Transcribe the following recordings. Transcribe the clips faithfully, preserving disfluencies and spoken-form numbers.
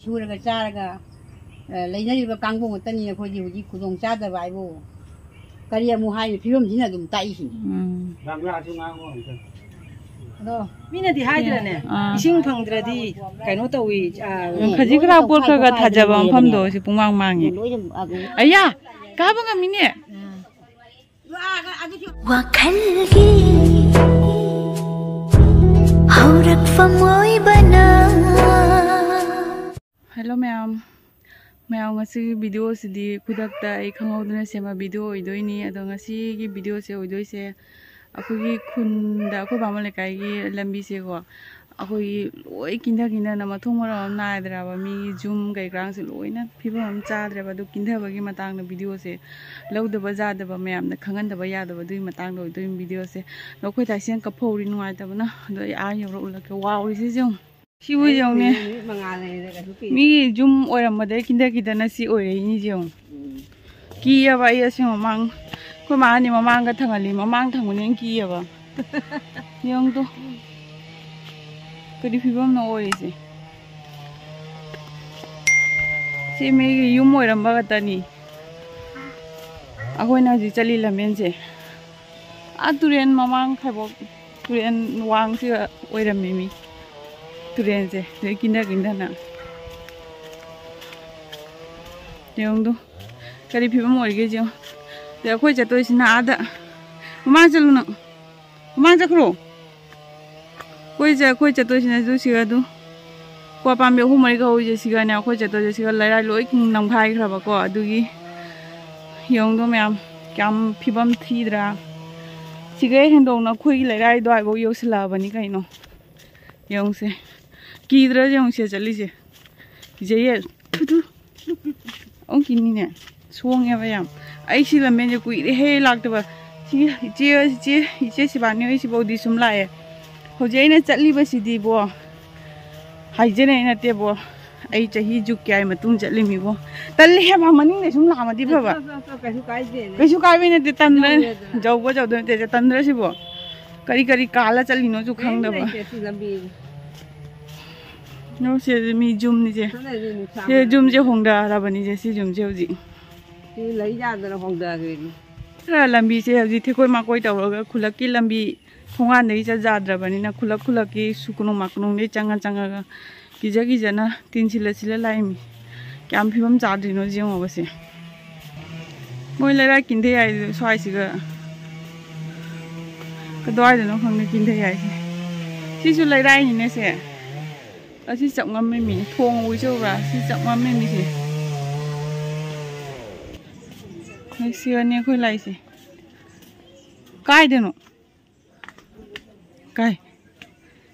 ꯁꯨꯔꯒ ꯆꯥꯔꯒ, ꯑ, ꯂꯩꯅꯔꯤꯕ ꯀꯥꯡꯕꯨ ꯉꯥꯛꯇꯅꯤ꯫ ꯑꯩꯈꯣꯏꯗꯤ ꯍꯧꯖꯤꯛ ꯈꯨꯗꯣꯡ ꯆꯥꯗꯕ ꯍꯥꯏꯕꯨ ꯀꯔꯤ ꯑꯃꯨꯛ ꯍꯥꯏꯅꯤ? ꯐꯤꯕꯝꯁꯤꯅ ꯑꯗꯨꯝ ꯇꯥꯛꯏꯁꯤꯅꯤ꯫ ꯎꯝ꯫ ꯕꯪꯒ꯭ꯂꯥꯁꯨ ꯉꯥꯡꯉꯣ ꯑꯝꯇ꯫ ꯑꯗꯣ ꯃꯤꯅꯗꯤ ꯍꯥꯏꯗ꯭ꯔꯅꯦ? ꯑꯥ꯫ ꯏꯁꯤꯡ ꯐꯪꯗ꯭ꯔꯗꯤ ꯀꯩꯅꯣ ꯇꯧꯏ, ꯑꯥ, ꯎꯝ, ꯈꯖꯤꯛ ꯈꯔ ꯄꯣꯠ ꯈꯔ ꯈꯔ ꯊꯥꯖꯕ ꯃꯐꯝꯗꯣ ꯁꯤ ꯄꯨꯡꯃꯥꯡ ꯃꯥꯡꯉꯦ꯫ ꯂꯣꯏꯅ ꯑꯗꯨꯝ ꯑꯌꯥ! ꯀꯥꯕ ꯉꯝꯃꯤꯅꯦ꯫ ꯋꯥꯈꯜꯒꯤ ꯍꯧꯔꯛꯐꯝ ꯑꯣꯏꯕꯅ꯫ Hello ꯃꯌꯥꯝ, ꯃꯌꯥꯝ ꯉꯁꯤꯒꯤ video ꯁꯤꯗꯤ ꯈꯨꯗꯛꯇ ꯑꯩ ꯈꯪꯍꯧꯗꯅ ꯁꯦꯝꯕ video ꯑꯣꯏꯗꯣꯏꯅꯤ꯫ ꯑꯗꯣ ꯉꯁꯤꯒꯤ video ꯁꯦ ꯑꯣꯏꯗꯣꯏꯁꯦ ꯑꯩꯈꯣꯏꯒꯤ ꯈꯨꯟꯗ, ꯑꯩꯈꯣꯏ ꯕꯥꯃꯣꯟ ꯂꯩꯀꯥꯏꯒꯤ ꯂꯝꯕꯤꯁꯦꯀꯣ, ꯑꯩꯈꯣꯏꯒꯤ ꯂꯣꯏ ꯀꯤꯟꯊ ꯀꯤꯟꯊꯅ ꯃꯊꯣꯡ ꯃꯔꯝ ꯑꯃ ꯅꯥꯏꯗ꯭ꯔꯕ, ꯃꯤꯒꯤ ꯌꯨꯝ ꯀꯩꯀꯥꯡꯁꯦ ꯂꯣꯏꯅ ꯐꯤꯕꯝ ꯑꯃ ꯆꯥꯗ꯭ꯔꯦꯕ꯫ ꯑꯗꯨ ꯀꯤꯟꯊꯕꯒꯤ ꯃꯇꯥꯡꯗ video ꯁꯦ ꯂꯧꯗꯕ ꯌꯥꯗꯕ, ꯃꯌꯥꯝꯅ ꯈꯪꯍꯟꯗꯕ ꯌꯥꯗꯕ, ꯑꯗꯨꯒꯤ ꯃꯇꯥꯡꯗ ꯑꯣꯏꯗꯣꯏꯅꯤ video ꯁꯦ꯫ ꯑꯗꯣ ꯑꯩꯈꯣꯏ ꯊꯥꯏꯁꯦꯟ ꯀꯞꯐꯧꯔꯤ ꯅꯨꯡꯉꯥꯏꯇꯕꯅ꯫ ꯑꯗꯣ ꯑꯩ ꯑꯥ ꯌꯧꯔ ꯎꯠꯂꯛꯀꯦ꯫ ꯋꯥꯎꯔꯤꯁꯦ ꯌꯦꯡꯉꯨ꯫ ꯁꯤꯕꯨ ꯌꯦꯡꯉꯨꯅꯦ꯫ ꯅꯨꯃꯤꯠ ꯃꯉꯥ ꯂꯩꯔꯒ ꯀꯩꯁꯨ ꯀꯤꯗꯦ꯫ ꯃꯤꯒꯤ ꯌꯨꯝ ꯑꯣꯏꯔꯝꯕꯗꯩ ꯀꯤꯟꯊ ꯀꯤꯟꯊꯅ ꯁꯤ ꯑꯣꯏꯔꯛꯏꯅꯤ ꯌꯦꯡꯉꯨ꯫ ꯎꯝ꯫ ꯀꯤꯌꯦꯕ ꯑꯩ ꯑꯁꯤ ꯃꯃꯥꯡ, ꯑꯩꯈꯣꯏ ꯃꯥꯅꯤ ꯃꯃꯥꯡꯒ ꯊꯪꯍꯜꯂꯤ, ꯃꯃꯥꯡ ꯊꯪꯕꯅ ꯍꯦꯟꯅ ꯀꯤꯌꯦꯕ꯫ ꯌꯦꯡꯉꯨ ꯇꯨ꯫ ꯀꯔꯤ ꯐꯤꯕꯝꯅꯣ ꯑꯣꯏꯔꯤꯁꯦ? ꯁꯤ ꯃꯤꯒꯤ ꯌꯨꯝ ꯑꯣꯏꯔꯝꯕ ꯈꯛꯇꯅꯤ꯫ ꯑꯩꯈꯣꯏꯅ ꯍꯧꯖꯤꯛ ꯆꯠꯂꯤ ꯂꯝꯕꯦꯟꯁꯦ꯫ ꯑꯥ ꯇꯨꯔꯦꯟ ꯃꯃꯥꯡ ꯈꯥꯏꯕꯣꯛ ꯇꯨꯔꯦꯟ ꯋꯥꯡꯁꯤꯒ ꯑꯣꯏꯔꯝꯃꯤ ꯃꯤ꯫ ꯇꯨꯔꯦꯟꯁꯦ ꯑꯗꯩ ꯀꯤꯟꯗ ꯀꯤꯟꯗꯅ꯫ ꯌꯦꯡꯉꯨꯗꯣ꯫ ꯀꯔꯤ ꯐꯤꯕꯝ ꯑꯣꯏꯒꯦ ꯌꯦꯡꯉꯣ꯫ ꯑꯗꯩ ꯑꯩꯈꯣꯏ ꯆꯠꯇꯣꯏꯁꯤꯅ ꯑꯥꯗ꯫ ꯃꯃꯥꯡ ꯆꯠꯂꯨ ꯅꯪ꯫ ꯃꯃꯥꯡ ꯆꯠꯈ꯭ꯔꯣ꯫ ꯑꯩꯈꯣꯏ ꯆꯠ-, ꯑꯩꯈꯣꯏ ꯆꯠꯇꯣꯏꯁꯤꯅꯁꯨ ꯁꯤꯒ ꯑꯗꯨ꯫ ꯀ꯭ꯋꯥ ꯄꯥꯝꯕꯤ ꯑꯍꯨꯝ ꯃꯔꯤꯒ ꯍꯧꯔꯤꯁꯦ ꯁꯤꯒꯅꯦ ꯑꯩꯈꯣꯏ ꯆꯠꯇꯣꯏꯁꯦ ꯁꯤꯒ ꯂꯩꯔꯥꯏ ꯂꯣꯏ ꯅꯝꯈꯥꯏꯈ꯭ꯔꯕꯀꯣ꯫ ꯑꯗꯨꯒꯤ ꯌꯦꯡꯉꯨꯗꯣ ꯃꯌꯥꯝ꯫ ꯀꯌꯥꯝ ꯐꯤꯕꯝ ꯊꯤꯗ꯭ꯔꯥ? ꯁꯤꯒ ꯍꯦꯟꯗꯣꯛꯅ ꯑꯩꯈꯣꯏꯒꯤ ꯂꯩꯔꯥꯏ ꯑꯗꯨꯋꯥꯏꯐꯥꯎ ꯌꯧꯁꯤꯜꯂꯛꯑꯕꯅꯤ ꯀꯩꯅꯣ꯫ ꯌꯦꯡꯉꯨꯁꯦ꯫ ꯀꯤꯗ꯭ꯔꯥ ꯌꯦꯡꯉꯨꯁꯦ ꯆꯠꯂꯤꯁꯦ꯫ ꯀꯤꯖꯩꯌꯦ꯫ ꯊꯨ, ꯊꯨ꯫ ꯑꯃꯨꯛ ꯀꯤꯅꯤꯅꯦ꯫ ꯁꯣꯡꯉꯦꯕ ꯌꯥꯝ꯫ ꯑꯩ ꯁꯤ ꯂꯝꯕꯦꯟꯁꯦ ꯀꯨꯏꯔꯦꯍꯦ ꯂꯥꯛꯇꯕ꯫ ꯁꯤ ꯏꯆꯦ, ꯏꯆꯦ, ꯏꯆꯦ ꯁꯤꯕꯥꯅꯤ ꯍꯣꯏ ꯁꯤꯐꯥꯎꯗꯤ ꯁꯨꯝ ꯂꯥꯛꯑꯦ꯫ ꯍꯧꯖꯤꯛ ꯑꯩꯅ ꯆꯠꯂꯤꯕꯁꯤꯗꯤꯕꯣ, ꯍꯥꯏꯖꯅꯩ ꯅꯠꯇꯦꯕꯣ꯫ ꯑꯩ ꯆꯍꯤ ꯖꯨꯛ ꯀꯌꯥꯒꯤ ꯃꯇꯨꯡ ꯆꯠꯂꯤꯃꯤꯕꯣ꯫ ꯇꯜꯂꯤ ꯍꯦꯕ, ꯃꯅꯤꯡꯗ ꯁꯨꯝ ꯂꯥꯛꯑꯝꯃꯗꯤ ꯐꯕ꯫ ꯆꯠꯂꯣ, ꯆꯠꯂꯣ, ꯀꯩꯁꯨ ꯀꯥꯏꯗꯦꯅꯦ꯫ ꯀꯩꯁꯨ ꯀꯥꯏꯕꯩ ꯅꯠꯇꯦ, ꯇꯟꯗ꯭ꯔ-, ꯌꯧꯔꯦꯗꯅ꯫ ꯌꯧꯕ ꯌꯧꯗꯣꯏ ꯅꯠꯇꯦ, ꯇꯟꯗ꯭ꯔ ꯁꯤꯕꯣ? ꯀꯔꯤ ꯀꯔꯤ ꯀꯥꯜꯂ ꯆꯠꯂꯤꯅꯣꯁꯨ ꯀꯔꯤꯝ ꯈꯪꯗꯕ꯫ ꯂꯩꯇꯦ ꯁꯤ ꯂꯝꯕꯤ꯫ ꯅꯣ, ꯁꯤꯗꯤ ꯃꯤ ꯌꯨꯝꯅꯤꯁꯦ꯫ ꯁꯤ ꯌꯨꯝꯁꯦ ꯍꯣꯡꯗꯔꯕꯅꯤꯁꯦ, ꯁꯤ ꯌꯨꯝꯁꯦ ꯍꯧꯖꯤꯛ꯫ ꯁꯤ ꯂꯩ ꯌꯥꯗꯅ ꯍꯣꯡꯗꯈ꯭ꯔꯤꯅꯤ꯫ ꯈꯔ ꯂꯝꯕꯤꯁꯦ ꯍꯧꯖꯤꯛ ꯊꯦꯛꯀꯣꯏ ꯃꯥꯀꯣꯏ ꯇꯧꯔꯒ ꯈꯨꯜꯂꯛꯀꯤ ꯂꯝꯕꯤ ꯊꯣꯡꯒꯥꯟꯗꯒꯤ ꯆꯠ ꯌꯥꯗ꯭ꯔꯕꯅꯤꯅ ꯈꯨꯜꯂꯛ ꯈꯨꯜꯂꯛꯀꯤ ꯁꯨꯀꯨꯅꯨ ꯃꯥꯀꯨꯅꯨꯗꯒꯤ ꯆꯪꯉ ꯆꯪꯉꯒ ꯀꯤꯖ ꯀꯤꯖꯅ ꯇꯤꯟꯁꯤꯜꯂ ꯁꯤꯜꯂ ꯂꯥꯛꯏꯃꯤ꯫ ꯀꯌꯥꯝ ꯐꯤꯕꯝ ꯆꯥꯗ꯭ꯔꯤꯅꯣ ꯌꯦꯡꯉꯣꯕꯁꯦ꯫ ꯃꯣꯏ ꯂꯩꯔꯥꯏ ꯀꯤꯟꯊꯦ ꯍꯥꯏꯗꯣ ꯁ꯭ꯋꯥꯏꯁꯤꯒ ꯀꯗꯥꯏꯗꯅꯣ ꯈꯪꯗꯦ ꯀꯤꯟꯊꯦ ꯍꯥꯏꯁꯦ꯫ ꯁꯤꯁꯨ ꯂꯩꯔꯥꯏꯅꯤꯅꯦ ꯁꯦ꯫ ꯑꯁꯤ ꯆꯞ ꯉꯝꯃꯤꯃꯤ꯫ ꯊꯣꯡ ꯎꯏꯁꯦ ꯎꯕ꯭ꯔꯥ? ꯁꯤ ꯆꯞ ꯉꯝꯃꯤꯃꯤ ꯁꯤ꯫ ꯁꯤꯒꯅꯤ ꯑꯩꯈꯣꯏ ꯂꯥꯛꯏꯁꯦ꯫ ꯀꯥꯏꯗꯅꯣ? ꯀꯥꯏ?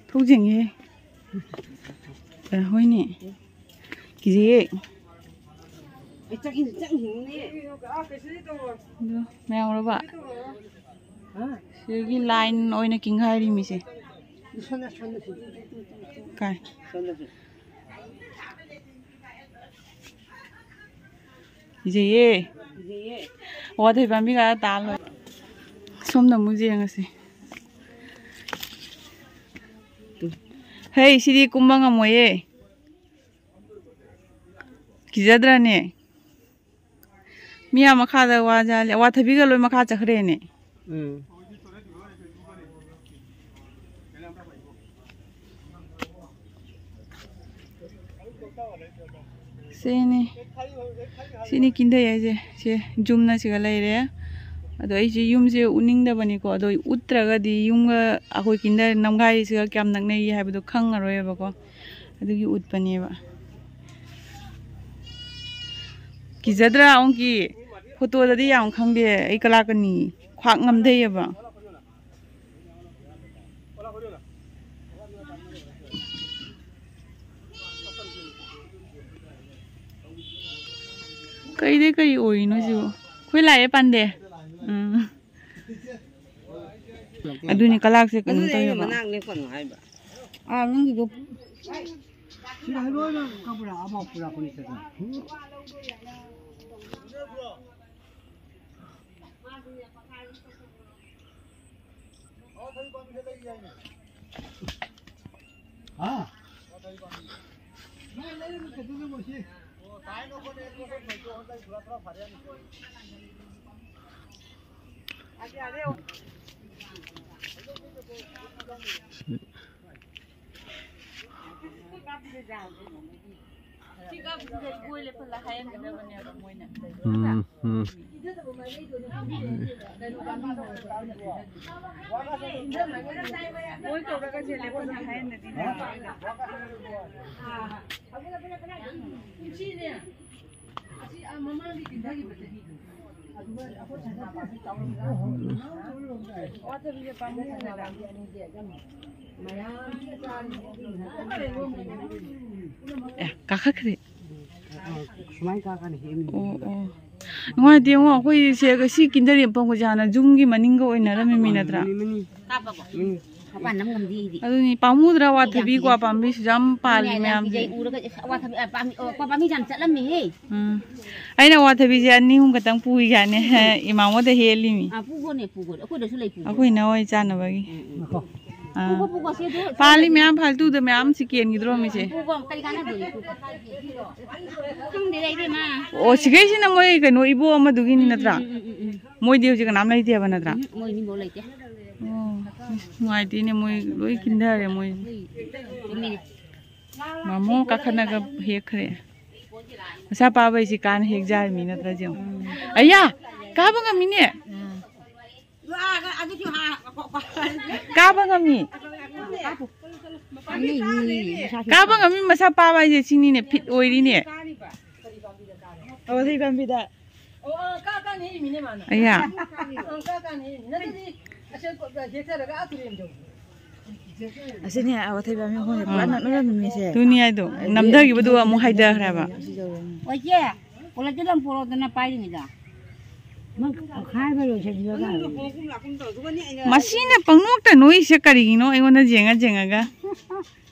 ꯊꯣꯛ ꯌꯦꯡꯒꯦ꯫ ꯑ, ꯍꯣꯏꯅꯦ꯫ ꯀꯤꯖꯩꯌꯦ꯫ ꯑꯩ ꯆꯠꯈꯤꯅꯤ, ꯆꯠꯈꯤꯅꯤꯅꯦ꯫ ꯑꯗꯣ ꯃꯌꯥꯝ ꯎꯔꯕ? ꯍꯥ? ꯁꯤꯒꯤ ꯂꯥꯏꯟ ꯑꯣꯏꯅ ꯀꯤꯡ ꯍꯥꯏꯔꯤ ꯃꯤꯁꯦ꯫ ꯁꯣꯝꯗ, ꯁꯣꯝꯗ, ꯁꯣꯝꯗ꯫ ꯀꯥꯏ? ꯁꯣꯝꯗ, ꯁꯣꯝꯗ꯫ ꯀꯤꯖꯩꯌꯦ꯫ ꯀꯤꯖꯩꯌꯦ꯫ ꯋꯥꯊꯣꯏ ꯄꯥꯝꯕꯤ ꯈꯔ ꯇꯥ ꯂꯣꯏ꯫ ꯁꯣꯝꯗ ꯑꯃꯨꯛ ꯌꯦꯡꯉꯁꯤ꯫ ꯍꯩ, ꯁꯤꯗꯤ ꯀꯨꯝꯕ ꯉꯝꯃꯣꯏꯌꯦ꯫ ꯀꯤꯖꯗ꯭ꯔꯅꯦ? ꯃꯤ ꯑꯥ ꯃꯈꯥꯗ ꯋꯥ ꯖꯥꯠꯂꯦ꯫ ꯑꯋꯥꯊꯕꯤꯒ ꯂꯣꯏ ꯃꯈꯥ ꯆꯠꯈ꯭ꯔꯦꯅꯦ꯫ ꯎꯝ꯫ ꯁꯤꯅꯤ꯫ ꯁꯤꯅꯤ ꯀꯤꯟꯊꯩ ꯍꯥꯏꯁꯦ꯫ ꯁꯦ ꯌꯨꯝꯅ ꯁꯤꯒ ꯂꯩꯔꯦ꯫ ꯑꯗꯣ ꯑꯩꯁꯦ ꯌꯨꯝꯁꯦ ꯎꯠꯅꯤꯡꯗꯕꯅꯤꯀꯣ꯫ ꯑꯗꯣ ꯎꯠꯇ꯭ꯔꯒꯗꯤ ꯌꯨꯝꯒ ꯑꯩꯈꯣꯏ ꯀꯤꯟꯊ ꯅꯝꯒꯥꯏꯁꯤꯒ ꯀꯌꯥꯝ ꯅꯛꯅꯩ ꯍꯥꯏꯕꯗꯣ ꯈꯪꯉꯔꯣꯏꯕꯀꯣ꯫ ꯑꯗꯨꯒꯤ ꯎꯠꯄꯅꯦꯕ꯫ ꯀꯤꯖꯗ꯭ꯔꯥ ꯑꯃꯨꯛꯀꯤ? ꯐꯣꯇꯣꯗꯗꯤ ꯌꯥꯝ ꯈꯪꯗꯦ꯫ ꯑꯩ ꯀꯂꯥꯀꯅꯤ ꯈ꯭ꯋꯥꯛ ꯉꯝꯗꯩꯌꯦꯕ꯫ ꯀꯩꯗꯩ ꯀꯔꯤ ꯑꯣꯏꯔꯤꯅꯣ ꯁꯤꯕꯨ? ꯑꯩꯈꯣꯏ ꯂꯥꯛꯑꯦ ꯄꯥꯟꯗꯦ꯫ ꯎꯝ꯫ ꯑꯗꯨꯅꯤ ꯀꯂꯥꯛꯁꯦ ꯀꯩꯅꯣ ꯑꯗꯨꯅꯦ ꯑꯩꯅ ꯇꯧꯋꯦꯕ꯫ ꯃꯅꯥꯛ ꯂꯦꯞꯀꯅꯨ ꯍꯥꯏꯕ꯫ ꯑꯥ, ꯅꯪꯒꯤꯗꯣ꯫ ꯍꯥ? ꯁꯤ ꯀꯥꯞꯄꯁꯤꯗ ꯏꯕꯣꯏ ꯂꯦꯞꯍꯜꯂ ꯍꯥꯏꯍꯟꯒꯗꯕꯅꯦꯕ ꯃꯣꯏꯅ꯫ ꯎꯝ, ꯎꯝ꯫ ꯃꯣꯏ ꯀꯧꯔꯒ ꯁꯦ ꯂꯦꯞꯍꯜꯂ ꯍꯥꯏꯍꯟꯗꯗꯤ ꯌꯥꯔꯣꯏꯕ꯫ ꯑꯦ, ꯀꯥꯈꯠꯈ꯭ꯔꯦ꯫ ꯁꯨꯃꯥꯏꯅ ꯀꯥꯀꯥꯟꯗ ꯍꯦꯛꯑꯝꯃꯤ꯫ ꯑꯣ, ꯑꯣ꯫ ꯅꯨꯡꯉꯥꯏꯇꯦ ꯌꯦꯡꯉꯣ, ꯑꯩꯈꯣꯏ ꯁꯦ ꯁꯤ ꯀꯤꯟꯗꯔꯤ ꯃꯐꯝꯒꯁꯦ ꯍꯥꯟꯅ ꯌꯨꯝꯒꯤ ꯃꯅꯤꯡꯒ ꯑꯣꯏꯅꯔꯝꯃꯤꯃꯤ ꯅꯠꯇ꯭ꯔꯥ? ꯃꯅꯤ, ꯃꯅꯤ꯫ ꯃꯅꯤ꯫ ꯃꯄꯥꯟ ꯅꯝ ꯉꯝꯗꯦ ꯑꯩꯗꯤ꯫ ꯑꯗꯨꯅꯤ, ꯄꯥꯝꯃꯨꯗ꯭ꯔꯥ? ꯋꯥꯊꯕꯤ ꯀ꯭ꯋꯥ ꯄꯥꯝꯕꯤꯁꯨ ꯌꯥꯝ ꯄꯥꯜꯂꯤ ꯑꯗꯨꯅꯦ, ꯃꯌꯥꯝꯁꯦ꯫ ꯂꯝꯕꯤꯗꯩ ꯎꯔꯒ, ꯑꯁ, ꯑꯋꯥꯊꯕꯤ, ꯑ, ꯄꯥꯝꯕꯤ, ꯑꯣ, ꯀ꯭ꯋꯥ ꯄꯥꯝꯕꯤ ꯌꯥꯝ ꯆꯠꯂꯝꯃꯤꯍꯦ꯫ ꯎꯝ꯫ ꯑꯩꯅ ꯋꯥꯊꯕꯤꯁꯦ ꯑꯅꯤ ꯑꯍꯨꯝ ꯈꯛꯇꯪ ꯄꯨꯏ ꯀꯥꯏꯅ ꯏꯃꯥꯉꯣꯟꯗ ꯍꯦꯛꯍꯜꯂꯤꯃꯤ꯫ ꯑ, ꯄꯨꯈꯣꯅꯦ, ꯄꯨꯈꯣꯅꯦ꯫ ꯑꯩꯈꯣꯏꯗꯁꯨ ꯂꯩ, ꯄꯨꯈꯣꯅꯦ꯫ ꯑꯩꯈꯣꯏ ꯏꯅꯥꯎ ꯍꯣꯏ ꯆꯥꯅꯕꯒꯤ꯫ ꯎꯝ, ꯎꯝ꯫ ꯑꯥ꯫ ꯄꯨꯈꯣ, ꯄꯨꯈꯣ, ꯁꯤ ꯑꯗꯨ ꯄꯥꯜꯂꯤ ꯃꯌꯥꯝ, ꯐꯥꯜꯇꯨꯗ ꯃꯌꯥꯝ ꯁꯤ ꯀꯦꯟꯈꯤꯗ꯭ꯔꯣ ꯃꯤꯁꯦ? ꯄꯨꯈꯣ, ꯀꯔꯤ ꯀꯥꯟꯅꯗꯣꯔꯤ, ꯄꯨꯈꯣ꯫ ꯈꯪꯗꯦꯗ, ꯏꯕꯦꯝꯃ꯫ ꯑꯣ, ꯁꯤꯈꯩꯁꯤꯅ ꯃꯣꯏ ꯀꯩꯅꯣ ꯏꯕꯣ ꯑꯃꯗꯨꯒꯤꯅꯤ ꯅꯠꯇ꯭ꯔꯥ? ꯎꯝ, ꯎꯝ, ꯎꯝ, ꯎꯝ꯫ ꯃꯣꯏꯗꯤ ꯍꯧꯖꯤꯛ ꯀꯅꯥꯝ ꯂꯩꯇꯦꯕ ꯅꯠꯇ꯭ꯔꯥ? ꯎꯝ, ꯃꯣꯏ ꯃꯤꯐꯥꯎ ꯂꯩꯇꯦ꯫ ꯑꯣ, ꯑꯁ, ꯅꯨꯡꯉꯥꯏꯇꯦꯅꯦ, ꯃꯣꯏ ꯂꯣꯏ ꯀꯤꯟꯊꯔꯦ ꯃꯣꯏ꯫ ꯎꯝ, ꯆꯨꯝꯃꯤꯅꯦ꯫ ꯃꯥꯃꯣ ꯀꯥꯈꯠꯅꯒ ꯍꯦꯛꯈ꯭ꯔꯦ꯫ ꯃꯁꯥ ꯄꯥꯕ ꯍꯥꯏꯁꯤ ꯀꯥꯟꯅ ꯍꯦꯛ ꯖꯥꯔꯃꯤ ꯅꯠꯇ꯭ꯔꯥ ꯌꯦꯡꯉꯨ꯫ ꯑꯌꯥ! ꯀꯥꯕ ꯉꯝꯃꯤꯅꯦ꯫ ꯀꯥꯕ ꯉꯝꯃꯤ꯫ ꯀꯥꯕ ꯉꯝꯃꯤ, ꯃꯁꯥ ꯀꯥꯕ ꯉꯝꯃꯤ, ꯃꯁꯥ ꯄꯥꯕ ꯍꯥꯏꯁꯦ ꯁꯤꯅꯤꯅꯦ, ꯐꯤꯠ ꯑꯣꯏꯔꯤꯅꯦ꯫ ꯑꯋꯥꯊꯕꯤ ꯄꯥꯝꯕꯤꯗ꯫ ꯑꯣ, ꯑ, ꯀꯥ ꯀꯥꯅ ꯍꯦꯛꯏꯃꯤꯅꯦ ꯃꯥꯅ꯫ ꯑꯌꯥ꯫ ꯑ, ꯀꯥ ꯀꯥꯅ ꯍꯦꯛꯏꯃꯤ꯫ ꯅꯠꯇ꯭ꯔꯗꯤ ꯑꯁꯤ ꯍꯦꯛꯊꯔꯒ ꯑꯥ ꯇꯨꯔꯦꯟ ꯌꯧ꯫ ꯑꯁꯤꯅꯦ, ꯑꯋꯥꯊꯕꯤ ꯄꯥꯝꯕꯤ ꯃꯈꯣꯡꯁꯦ ꯄꯨꯔꯥ ꯑꯥ꯫ ꯅꯛꯅꯔꯝꯃꯤꯁꯦ꯫ ꯑꯗꯨꯅꯤ ꯍꯥꯏꯗꯣ꯫ ꯑꯗꯨꯗꯤ ꯅꯝꯊꯈꯤꯕꯗꯨ ꯑꯃꯨꯛ ꯍꯥꯏꯊꯈ꯭ꯔꯦꯕ꯫ ꯑꯁꯤ ꯌꯧꯔꯦ꯫ ꯑꯣꯏꯆꯦ, ꯀꯣꯂꯦꯖꯇ ꯂꯪ ꯄꯣꯔꯛꯑꯣꯗꯅ ꯄꯥꯏꯔꯤꯉꯩꯗ꯫ ꯅꯪ ꯈꯥꯏꯕ ꯂꯣꯏꯁꯤꯟꯕꯤꯔꯣ ꯀꯥꯏꯅ꯫ ꯃꯁꯤꯅ ꯄꯪꯅꯣꯛꯇ ꯅꯣꯛꯏꯁꯦ ꯀꯔꯤꯒꯤꯅꯣ ꯑꯩꯉꯣꯟꯗ ꯌꯦꯡꯉ ꯌꯦꯡꯉꯒ?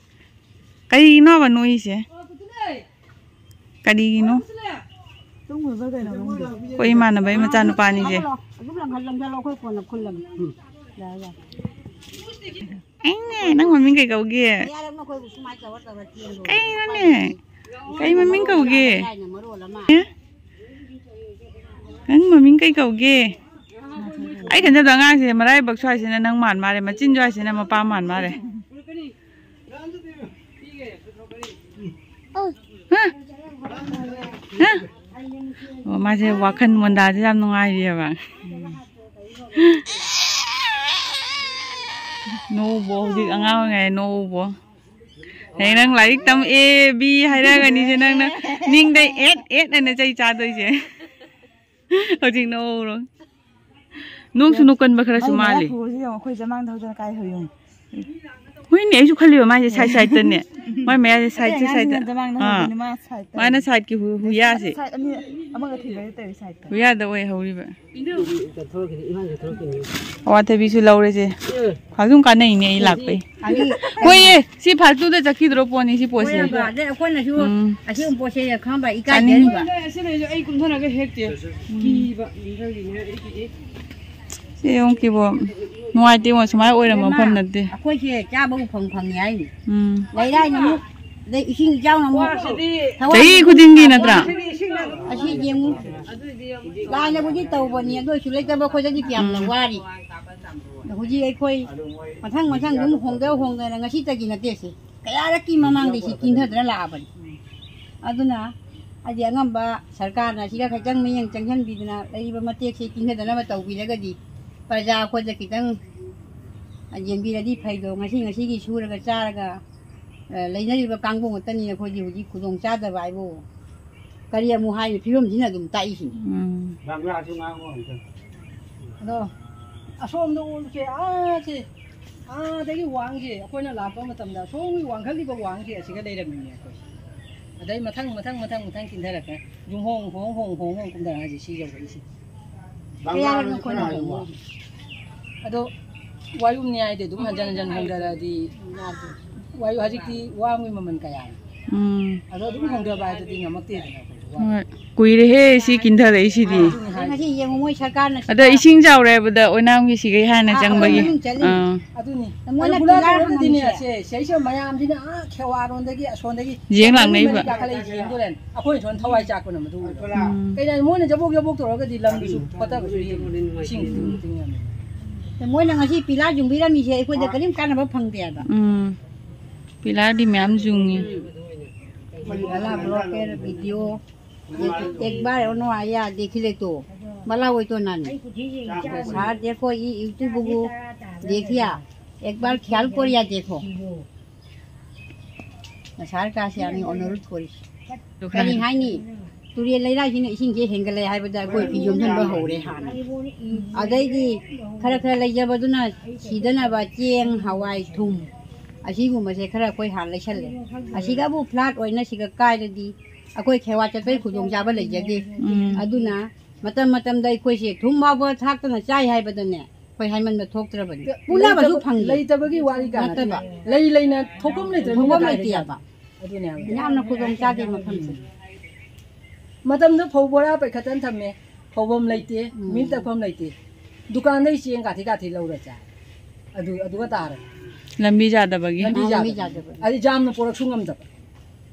ꯀꯔꯤꯒꯤꯅꯣꯕ ꯅꯣꯛꯏꯁꯦ? ꯀꯔꯤꯒꯤꯅꯣ? ꯇꯨꯝꯈ꯭ꯔꯕ ꯀꯩꯅꯣ ꯈꯪꯗꯦ꯫ ꯑꯩꯈꯣꯏ ꯏꯃꯥꯟꯅꯕꯒꯤ ꯃꯆꯥꯅꯨꯄꯥꯅꯤꯁꯦ꯫ ꯑꯗꯨꯝ ꯂꯪꯈꯠ-, ꯂꯪꯈꯠꯂꯣ, ꯑꯩꯈꯣꯏ ꯀꯣꯟꯅ ꯈꯨꯜꯂꯒꯦ꯫ ꯎꯝ꯫ ꯌꯥꯔꯦ, ꯌꯥꯔꯦ꯫ ꯑꯩꯅꯦ, ꯅꯪ ꯃꯃꯤꯡ ꯀꯩ ꯀꯧꯒꯦ? ꯃꯌꯥꯔꯛ ꯑꯩꯈꯣꯏꯕꯨ ꯁꯨꯃꯥꯏꯅ ꯇꯧꯔ ꯇꯧꯔ ꯆꯦꯟꯕ꯫ ꯀꯩꯅꯣꯅꯦ? ꯀꯩ ꯃꯃꯤꯡ ꯀꯧꯒꯦ? ꯂꯥꯏꯅ ꯃꯔꯣꯜ ꯑꯃ꯫ ꯑꯦ? ꯅꯪ ꯃꯃꯤꯡ ꯀꯩ ꯀꯧꯒꯦ? ꯑꯩ ꯈꯟꯖꯕꯗ ꯑꯉꯥꯡꯁꯦ ꯃꯔꯥꯏꯕꯛ ꯁ꯭ꯋꯥꯏꯁꯤꯅ ꯅꯪ ꯃꯥꯟ ꯃꯥꯜꯂꯦ, ꯃꯆꯤꯟ ꯁ꯭ꯋꯥꯏꯁꯤꯅ ꯃꯄꯥ ꯃꯥꯟ ꯃꯥꯜꯂꯦ꯫ ꯍꯥ? ꯍꯥ? ꯑꯣ, ꯃꯥꯁꯦ ꯋꯥꯈꯜ ꯃꯣꯟꯗꯥꯁꯦ ꯌꯥꯝ ꯅꯨꯡꯉꯥꯏꯔꯤꯑꯕ꯫ ꯅꯣꯛꯎꯕꯣ, ꯍꯧꯖꯤꯛ ꯑꯉꯥꯡ ꯑꯣꯏꯔꯤꯉꯩ ꯅꯣꯛꯎꯕꯣ꯫ ꯍꯌꯦꯡ ꯅꯪ ꯂꯥꯏꯔꯤꯛ ꯇꯝ ꯑꯦ ꯕꯤ ꯍꯥꯏꯔꯛꯑꯒꯅꯤꯁꯦ, ꯅꯪꯅ ꯅꯤꯡꯗ ꯑꯦꯠ ꯑꯦꯠ ꯑꯅ ꯆꯩ ꯆꯥꯗꯣꯏꯁꯦ꯫ ꯍꯧꯖꯤꯛ ꯅꯣꯛꯎꯔꯣ꯫ ꯅꯣꯡꯁꯨ ꯅꯣꯛꯀꯟꯕ ꯈꯔꯁꯨ ꯃꯥꯜꯂꯤ꯫ ꯃꯥꯏ ꯃꯌꯥ ꯄꯨꯔꯁꯤ ꯌꯦꯡꯉꯣ, ꯑꯩꯈꯣꯏ ꯖꯃꯥꯡꯗ ꯍꯧꯗꯅ ꯀꯥꯏ ꯍꯧ ꯌꯦꯡꯉꯣ꯫ ꯍꯣꯏꯅꯦ, ꯑꯩꯁꯨ ꯈꯜꯂꯤꯕ ꯃꯥꯏꯁꯦ ꯁꯥꯏꯠ ꯁꯥꯏꯠꯇꯅꯦ꯫ ꯃꯥꯏ ꯃꯌꯥꯁꯦ ꯁꯥꯏꯠꯁꯦ ꯑꯇꯩ ꯁꯥꯏꯠꯇ꯫ ꯑꯉꯥꯡꯁꯤꯡꯅ ꯖꯃꯥꯡꯗ ꯑꯥ꯫ ꯍꯧꯗꯣꯏꯅꯤ, ꯃꯥ ꯁꯥꯏꯠꯇ꯫ ꯃꯥꯅ ꯁꯥꯏꯠꯀꯤ ꯍꯨ-, ꯍꯨꯌꯥꯁꯦ꯫ ꯁꯥꯏꯠ ꯑꯅꯤ, ꯑꯃꯒ ꯊꯤꯜꯂꯒ ꯇꯧꯔꯤ ꯁꯥꯏꯠꯇ꯫ ꯍꯨꯌꯥꯗ ꯑꯣꯏ ꯍꯧꯔꯤꯕ꯫ ꯑꯋꯥꯊꯕꯤꯁꯨ ꯂꯧꯔꯁꯦ꯫ ꯐꯥꯖꯨꯝ ꯀꯥꯟꯅꯩꯅꯦ ꯑꯩ ꯂꯥꯛꯄꯩ꯫ ꯑꯅꯤ ꯍꯣꯏꯌꯦ, ꯁꯤ ꯐꯥꯜꯇꯨꯗ ꯆꯠꯈꯤꯗ꯭ꯔꯣ ꯄꯣꯠꯅꯤ ꯁꯤ ꯄꯣꯠꯁꯦ꯫ ꯍꯣꯏꯌꯦꯕ, ꯑꯗꯩ ꯑꯩꯈꯣꯏꯅꯁꯨ ꯎꯝ꯫ ꯑꯁꯤꯒꯨꯝꯕ ꯄꯣꯠꯁꯦ ꯈꯪꯕ ꯏꯀꯥꯏꯖꯔꯤꯕ꯫ ꯆꯥꯅꯤꯡꯉꯤ꯫ ꯑꯩ ꯁꯤ ꯂꯩꯔꯁꯨ ꯑꯩ ꯀꯨꯝꯊꯔꯒ ꯍꯦꯛꯇꯦ꯫ ꯀꯤꯕ ꯀꯨꯝꯊꯈꯤꯅꯤ ꯑꯩꯒꯤꯗꯤ꯫ ꯁꯤ ꯌꯦꯡꯉꯨ ꯀꯤꯕꯣ꯫ ꯅꯨꯡꯉꯥꯏꯇꯦ ꯌꯦꯡꯉꯣ, ꯁꯨꯃꯥꯏꯅ ꯑꯣꯏꯔꯝꯕ ꯏꯕꯦꯝꯃ, ꯃꯐꯝ ꯅꯠꯇꯦ꯫ ꯑꯩꯈꯣꯏꯁꯦ ꯆꯥꯕꯕꯨ ꯐꯪ ꯐꯪꯉꯤ ꯍꯥꯏꯅꯤ꯫ ꯎꯝ꯫ ꯂꯩꯔꯥꯏꯅ ꯑꯃꯨꯛ, ꯑꯗꯩ ꯏꯁꯤꯡ ꯏꯆꯥꯎꯅ ꯑꯃꯨꯛ ꯋꯥꯁꯤꯗꯤ ꯊꯋꯥꯏ ꯆꯍꯤ ꯈꯨꯗꯤꯡꯒꯤ ꯅꯠꯇ꯭ꯔꯥ? ꯋꯥꯁꯤꯗꯤ ꯏꯁꯤꯡꯅ ꯑꯁꯤ ꯌꯦꯡꯉꯨ꯫ ꯑꯗꯨꯏꯗꯤ ꯌꯥꯝ ꯂꯥꯏꯅꯕꯨꯗꯤ ꯇꯧꯕꯅꯤ, ꯑꯗꯨ ꯑꯣꯏꯁꯨ ꯂꯩꯇꯕ ꯑꯩꯈꯣꯏꯗꯗꯤ ꯀꯌꯥꯝꯅ ꯎꯝ꯫ ꯋꯥꯔꯤ꯫ ꯑꯗꯣ ꯍꯧꯖꯤꯛ ꯑꯩꯈꯣꯏ ꯃꯊꯪ ꯃꯊꯪ ꯑꯗꯨꯝ ꯍꯣꯡꯗ ꯍꯣꯡꯗꯅ ꯉꯁꯤꯇꯒꯤ ꯅꯠꯇꯦ ꯁꯤ꯫ ꯀꯌꯥꯔꯛꯀꯤ ꯃꯃꯥꯡꯗ ꯁꯤ ꯀꯤꯟꯊꯗꯅ ꯂꯥꯛꯑꯕꯅꯤ꯫ ꯑꯗꯨꯅ ꯍꯥꯏꯗꯤ ꯑꯉꯝꯕ ꯁꯔꯀꯥꯔꯅ ꯁꯤꯗ ꯈꯤꯇꯪ ꯃꯤꯠꯌꯦꯡ ꯆꯪꯁꯤꯟꯕꯤꯗꯅ ꯂꯩꯔꯤꯕ ꯃꯇꯦꯛꯁꯦ ꯀꯤꯟꯊꯗꯅꯕ ꯇꯧꯕꯤꯔꯒꯗꯤ ꯄ꯭ꯔꯖꯥ ꯑꯩꯈꯣꯏꯗ ꯈꯤꯇꯪ ꯌꯦꯡꯕꯤꯔꯗꯤ ꯐꯩꯗꯣ꯫ ꯉꯁꯤ ꯉꯁꯤꯒꯤ ꯁꯨꯔꯒ ꯆꯥꯔꯒ, ꯑ, ꯂꯩꯅꯔꯤꯕ ꯀꯥꯡꯕꯨ ꯉꯥꯛꯇꯅꯤ ꯑꯩꯈꯣꯏꯗꯤ ꯍꯧꯖꯤꯛ ꯈꯨꯗꯣꯡ ꯆꯥꯗꯕ ꯍꯥꯏꯕꯨ ꯀꯔꯤ ꯑꯃꯨꯛ ꯍꯥꯏꯅꯤ? ꯐꯤꯕꯝꯁꯤꯅ ꯑꯗꯨꯝ ꯇꯥꯛꯏꯁꯤꯅꯤ꯫ ꯎꯝ꯫ ꯕꯪꯒ꯭ꯂꯥꯁꯨ ꯉꯥꯡꯉꯣ ꯑꯝꯇ꯫ ꯑꯗꯣ ꯑꯁꯣꯝꯗ ꯑꯣꯜꯂꯨꯁꯦ, ꯑꯥꯁꯦ, ꯑꯥꯗꯒꯤ ꯋꯥꯡꯁꯦ ꯑꯩꯈꯣꯏꯅ ꯂꯥꯛꯄ ꯃꯇꯝꯗ ꯑꯁꯣꯝꯒꯤ ꯋꯥꯡꯈꯠꯂꯤꯕ ꯋꯥꯡꯁꯦ ꯑꯁꯤꯒ ꯂꯩꯔꯝꯃꯤꯅꯦ ꯑꯩꯈꯣꯏ꯫ ꯑꯗꯩ ꯃꯊꯪ, ꯃꯊꯪ, ꯃꯊꯪ, ꯃꯊꯪ ꯀꯤꯟꯊꯔꯛꯀꯦ꯫ ꯌꯨꯝ ꯍꯣꯡ, ꯍꯣꯡ, ꯍꯣꯡ, ꯍꯣꯡ, ꯍꯣꯡ ꯀꯨꯝꯊꯔꯛꯑꯁꯦ ꯁꯤ ꯌꯧꯔꯛꯏꯁꯦ꯫ ꯀꯌꯥꯔꯛꯅꯣ ꯑꯩꯈꯣꯏꯅ ꯍꯣꯡꯉꯣ? ꯑꯗꯣ ꯋꯥꯌꯨꯝꯅꯤ ꯍꯥꯏꯗꯤ ꯑꯗꯨꯝ ꯍꯟꯖꯟ ꯍꯟꯖꯟ ꯍꯣꯡꯊꯔꯛꯑꯗꯤ ꯌꯥꯗꯦ꯫ ꯋꯥꯌꯨ ꯍꯧꯖꯤꯛꯇꯤ ꯋꯥ ꯑꯃꯒꯤ ꯃꯃꯜ ꯀꯌꯥꯅꯣ? ꯎꯝ꯫ ꯑꯗꯣ ꯑꯗꯨꯝ ꯍꯣꯡꯊꯕ ꯍꯥꯏꯗꯨꯗꯤ ꯉꯝꯃꯛꯇꯦꯗꯅ ꯑꯩꯈꯣꯏꯁꯨ꯫ ꯍꯣꯏ꯫ ꯀꯨꯏꯔꯦꯍꯦ ꯁꯤ ꯀꯤꯟꯊꯔꯛꯏꯁꯤꯗꯤ꯫ ꯉꯁꯤ ꯌꯦꯡꯉꯨ, ꯃꯣꯏ ꯁꯔꯀꯥꯔꯅ ꯑꯗ ꯁꯤꯗ ꯏꯁꯤꯡ ꯆꯥꯎꯔꯦ ꯍꯥꯏꯕꯗ ꯑꯣꯏꯅꯥꯝꯒꯤ ꯁꯤꯒꯩ ꯍꯥꯏꯅ ꯑꯥ, ꯆꯪꯕꯒꯤ꯫ ꯑꯩꯈꯣꯏ ꯃꯅꯨꯡ ꯆꯠꯂꯤ꯫ ꯑꯥ꯫ ꯑꯗꯨꯅꯤ꯫ ꯃꯣꯏꯅ ꯑꯗꯨ ꯄꯤꯂꯥꯔ ꯄꯨꯂꯥ ꯇꯧꯔꯒꯗꯤꯅꯦ, ꯍꯥꯡꯉꯤꯁꯦ꯫ ꯁꯦ, ꯁꯤꯗꯩꯁꯤꯗ ꯃꯌꯥꯝꯁꯤꯅ ꯑꯥ ꯈꯦꯋꯥꯔꯣꯝꯗꯒꯤ, ꯑꯁꯣꯝꯗꯒꯤ ꯌꯦꯡ ꯂꯥꯛꯅꯩꯕ꯫ ꯃꯔꯤ ꯃꯔꯤ ꯀꯥꯈꯠꯂꯛꯏ ꯌꯦꯡꯗꯣꯔꯦ꯫ ꯑꯩꯈꯣꯏꯅ ꯁꯣꯝ ꯊꯋꯥꯏ ꯆꯥꯛꯄꯅ ꯃꯗꯨ ꯎꯔꯦ꯫ ꯎꯝ꯫ ꯀꯩꯅꯣ ꯍꯥꯏ, ꯃꯣꯏꯅ ꯖꯕꯣꯛ ꯖꯕꯣꯛ ꯇꯧꯔꯒꯗꯤ ꯂꯝꯗꯨꯁꯨ ꯐꯠꯇꯕꯁꯨ ꯍꯦꯜꯂꯤ, ꯏꯁꯤꯡꯁꯨ ꯑꯗꯨꯝ ꯇꯤꯡꯉꯝꯃꯤ꯫ ꯃꯣꯏꯅ ꯉꯁꯤ ꯄꯤꯂꯥꯔ ꯌꯨꯡꯕꯤꯔꯝꯃꯤꯁꯦ ꯑꯩꯈꯣꯏꯗ ꯀꯔꯤꯝ ꯀꯥꯟꯅꯕ ꯐꯪꯗꯦ ꯍꯥꯏꯕ꯫ ꯎꯝ꯫ ꯄꯤꯂꯥꯔꯗꯤ ꯃꯌꯥꯝ ꯌꯨꯡꯉꯤ꯫ ꯃꯂꯥ ꯕ꯭ꯂꯣꯀꯦꯗ ꯚꯤꯗꯤꯑꯣ एक, एक बार उन्होंने आया, देख ले तो, भला वही तो नानी। सार देखो, ये YouTube को देखिया, एक बार ख्याल कोरिया देखो। ꯁꯔꯀꯥꯔꯁꯦ ꯌꯥꯝꯅ ꯑꯣꯅꯔꯨꯠ ꯊꯣꯔꯤ꯫ ꯀꯔꯤ ꯍꯥꯏꯅꯤ? ꯇꯨꯔꯦꯜ ꯂꯩꯔꯥꯏꯁꯤꯅ ꯏꯁꯤꯡꯁꯦ ꯍꯦꯟꯒꯠꯂꯦ ꯍꯥꯏꯕꯗ ꯑꯩꯈꯣꯏ ꯐꯤ ꯌꯣꯝꯁꯤꯟꯕ ꯍꯧꯔꯦ ꯍꯥꯟꯅ꯫ ꯑꯗꯩꯗꯤ ꯈꯔ ꯈꯔ ꯂꯩꯖꯕꯗꯨꯅ ꯁꯤꯗꯅꯕ ꯆꯦꯡ, ꯍꯋꯥꯏ, ꯊꯨꯝ ꯑꯁꯤꯒꯨꯝꯕꯁꯦ ꯈꯔ ꯑꯩꯈꯣꯏ ꯍꯥꯟꯅ ꯂꯩꯁꯜꯂꯦ꯫ ꯑꯁꯤꯗꯕꯨ ꯐ꯭ꯂꯥꯠ ꯑꯣꯏꯅ ꯁꯤꯒ ꯀꯥꯏꯔꯗꯤ ꯑꯩꯈꯣꯏ ꯈꯦꯋꯥ ꯆꯠꯄꯒꯤ ꯈꯨꯗꯣꯡꯆꯥꯕ ꯂꯩꯖꯗꯦ꯫ ꯎꯝ꯫ ꯑꯗꯨꯅ ꯃꯇꯝ ꯃꯇꯝꯗ ꯑꯩꯈꯣꯏꯁꯦ ꯊꯨꯝ ꯐꯥꯎꯕ ꯊꯥꯛꯇꯅ ꯆꯥꯏ ꯍꯥꯏꯕꯗꯅꯦ, ꯑꯩꯈꯣꯏ ꯍꯥꯏꯃꯟꯕ ꯊꯣꯛꯇ꯭ꯔꯕꯅꯤ꯫ ꯄꯨꯅꯕꯁꯨ ꯂꯩꯇꯕ-, ꯐꯪꯗꯦ꯫ ꯂꯩꯇꯕꯒꯤ ꯋꯥꯔꯤ ꯀꯥ ꯅꯠꯇꯦ꯫ ꯅꯠꯇꯕ꯫ ꯂꯩ ꯂꯩꯅ ꯊꯣꯛꯐꯝ ꯂꯩꯇ꯭ꯔꯕꯅꯤꯅ ꯊꯣꯛꯐꯝ ꯀꯥꯏꯗꯒꯤ? ꯂꯩꯇꯦꯕ꯫ ꯑꯗꯨꯅꯦ ꯍꯥꯏꯕ꯫ ꯌꯥꯝꯅ ꯈꯨꯗꯣꯡ ꯆꯥꯗꯦ ꯃꯐꯝꯁꯦ꯫ ꯃꯇꯝꯗ ꯐꯧ ꯕꯣꯔꯥ ꯄꯩꯈꯠꯇꯅ ꯊꯝꯃꯦ, ꯐꯧꯐꯝ ꯂꯩꯇꯦ, ꯎꯝ꯫ ꯃꯤ ꯇꯛꯐꯝ ꯂꯩꯇꯦ, ꯗꯨꯀꯥꯟꯗꯩ ꯆꯦꯡ ꯀꯥꯊꯤ ꯀꯥꯊꯤ ꯂꯧꯔ ꯆꯥꯏ꯫ ꯑꯗꯨ, ꯑꯗꯨꯒ ꯇꯥꯔꯦ꯫ ꯂꯝꯕꯤ ꯌꯥꯗꯕꯒꯤ꯫ ꯂꯝꯕꯤ ꯑꯥ, ꯂꯝꯕꯤ ꯌꯥꯗꯕ꯫ ꯌꯥꯗꯕ꯫ ꯑꯗꯨ ꯌꯥꯝꯅ ꯄꯨꯔꯛꯁꯨ ꯉꯝꯗꯕ꯫